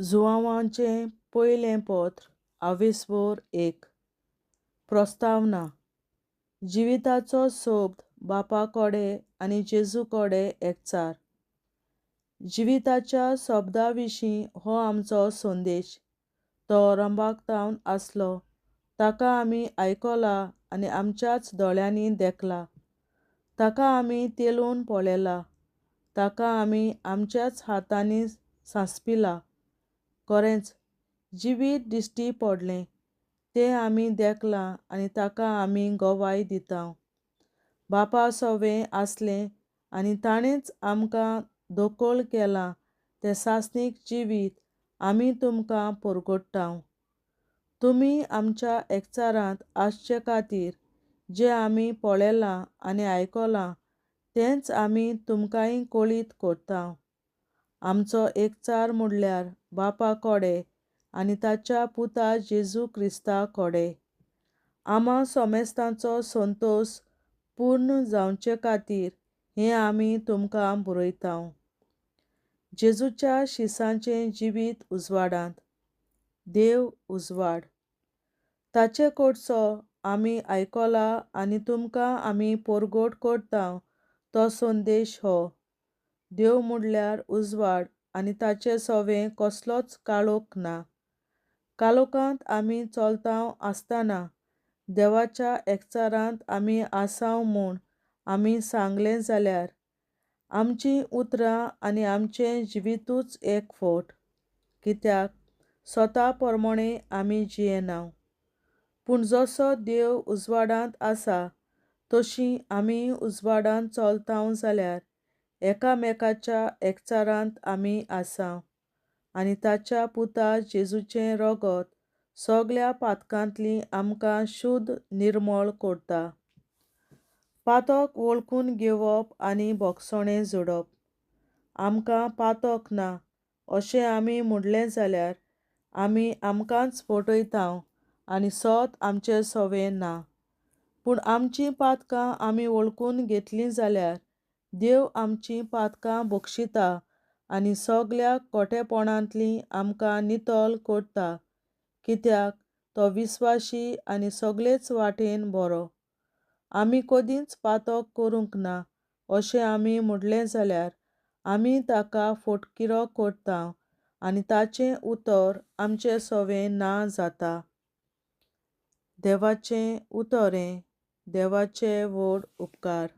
जुआंवाचें पयलें पत्र आवेस्वोर एक. प्रस्तावना. जिविताचो सोब्द बापा कोडे आनी जेजू कोडे एकचार. जिविताच्या शब्दा विशीं हो आमचो संदेश. तो रंभाक आसलो, ताका आमी आयकला आनी आमच्याच दोळ्यांनी देखला. ताका आमी तेलून पळयला, ताका आमी आमच्याच हातांनी सांसपिला. खरेंच जिवीत दिश्टी पडलें तें आमी देखलां आनी ताका आमी गवाय दिता. बापा सवें आसलें आनी ताणेंच आमकां दोकोल केलां तें सासणीक जिवीत आमी तुमकां परगट्टा. तुमी आमच्या एकचारांत आसचे खातीर जें आमी पळयलां आनी आयकलां तेंच आमी तुमकांय कळीत करता. आमचो एकचार म्हणल्यार बापा कोडे आनी ताच्या पुता जेजू क्रिस्ता कोडे. आमा सोमेस्तांचो संतोश पूर्ण जावचे खातीर हें आमी तुमकां बरयता. जेजूच्या शिसांचें जिवीत उजवाडांत. देव उजवाड. ताचे कडचो आमी आयकला आनी तुमकां आमी परगट करता तो संदेश हो. देव म्हणल्यार उजवाड आनी ताचे सवें कसलोच काळोख ना. काळोखांत आमी चलता आसतना देवाच्या एकचारांत आमी आसाव म्हूण आमी सांगलें जाल्यार आमचीं उतरां आनी आमचें जिवितूच एक फट. कित्याक स्वता प्रमाणें आमी जियेना. पूण जसो देव उजवाडांत आसा तशी आमी उजवाडांत चलता जाल्यार एकामेकाच्या एकचारांत आमी आसा आनी ताच्या पुता जेजूचें रगत सगल्या पातकांतली आमकां शुद्ध निर्मळ करता. पातक वळखून घेवप आनी भोगसणें जोडप. आमकां पातक ना अशें आमी म्हणलें जाल्यार आमी आमकांच फटयता आनी सत आमचें सवें ना. पूण आमचीं पातकां आमी वळखून घेतलीं जाल्यार देव आमचीं पातकां बक्षिता आनी सगल्या खोटेपणांतलीं आमकां नितळ करता. कित्याक तो विस्वाशी आनी सगळेच वाटेन बरो. आमी कदींच पातक करूंक ना अशें आमी म्हणलें जाल्यार आमी ताका फटकिरो करता आनी ताचें उतर आमचें सवें ना जाता. देवाचें उतर हें देवाचे व्हड उपकार.